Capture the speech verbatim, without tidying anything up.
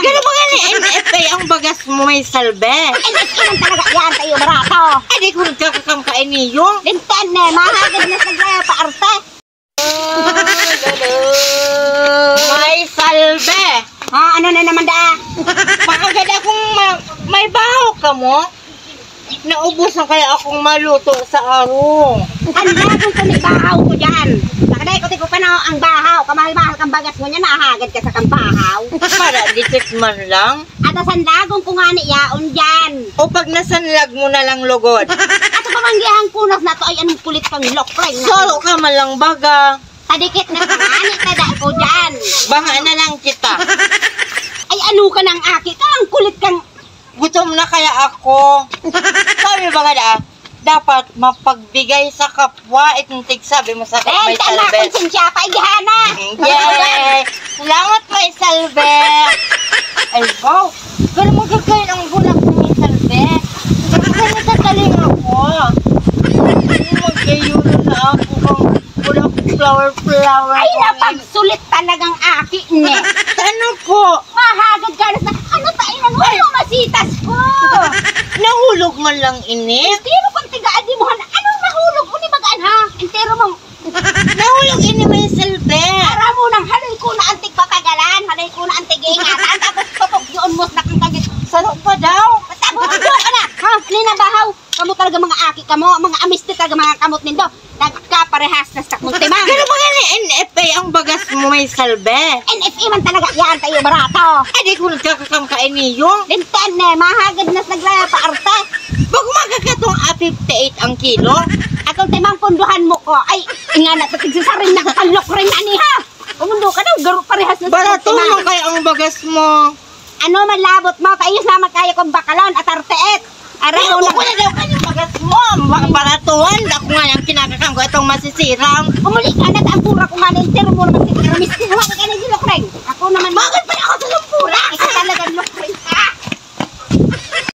Pero mga ni N F A ang bagas mo may salbe. N F A man talaga yan, tayo barato. Ay, di ko nagkakakam ka iniyo. Lintan ne, mahagad na sa gaya pa arte. May salbe. Ha, ano na naman da? Pakagad akong ma- may bahaw ka mo. Naubos na kaya akong maluto sa arong. Ang lagong ko ni bahaw ko dyan. Nakaday ko tiko pa na ang bahaw. Kamahal-mahal kang bagas mo niya, nahagad ka sa kang bahaw. Para dikit man lang. At ang lagong ko nga ni yaon dyan. O pag nasanlag mo na lang lugod. At ang pamanggihan kunas na to ay anong kulit kang lokring na. Solo ka man lang baga. Tadikit na sa ngani, tada ko dyan. Baha na lang kita. Ay, ano ka nang aki ka? Ang kulit kang Gutom na kaya ako. Sabi ba nga na, dapat mapagbigay sa kapwa itong tigsabi mo sa may Benta na, salbe. Konsensya pa, igihana. Yay! Salamat, may salbe. Ay, wow. Pero magagayon ang bulak ni may salbe. Pero ganito taling ako. Magayuno na ako kang bulak flower, flower. Ay, napagsulit talagang aki, ne. Ano po? Mahagad ka na sa, ano ta, ina mo? Ano masitas ko? Nahulog man lang ini. Entero kong tiga-adimuhan. Anong nahulog? Uni bagaan, ha? Entero mong Nahulog ini may salbe. Para mo nang haloy ko na ang tigpapagalan, haloy ko na ang tig-iingatan, tapos tutok yun mo sa nakang kagit. Saro pa daw. Basta mo, ka na. Ha? Ninabahaw. Kamo talaga mga aki kamo, mga amisti talaga mga kamot nindo. Nagkaparehas na sa takmong timang. Pero mga ni N F A ang bagas mo may salbe. N F A man talaga yan, tayo barato. Ay, di ko nagkakakam ka iniyo. Lintan ne, mahagad na sa naglaya pa arte. Bago magkakatong a fifty-eight ang kilo. Atong timang punduhan mo ko. Ay, ingana, tigsasarin na panlok rin ani ha. Umundo ka daw, garo parehas na sa Barato timang. Lang kaya ang bagas mo. Ano man labot mo, paiyos naman kaya kong bakalon at arteet. Aray Ay, mo ako na. Na daw kanyang bagas mo. Ang mga baratuhan, ako nga yung kinakakang ko itong masisirang. Umuli ka na, ang pura ko nga na entero mo naman si Karamis. Kinuha ka na yung Lokreng. Ako naman. Bakit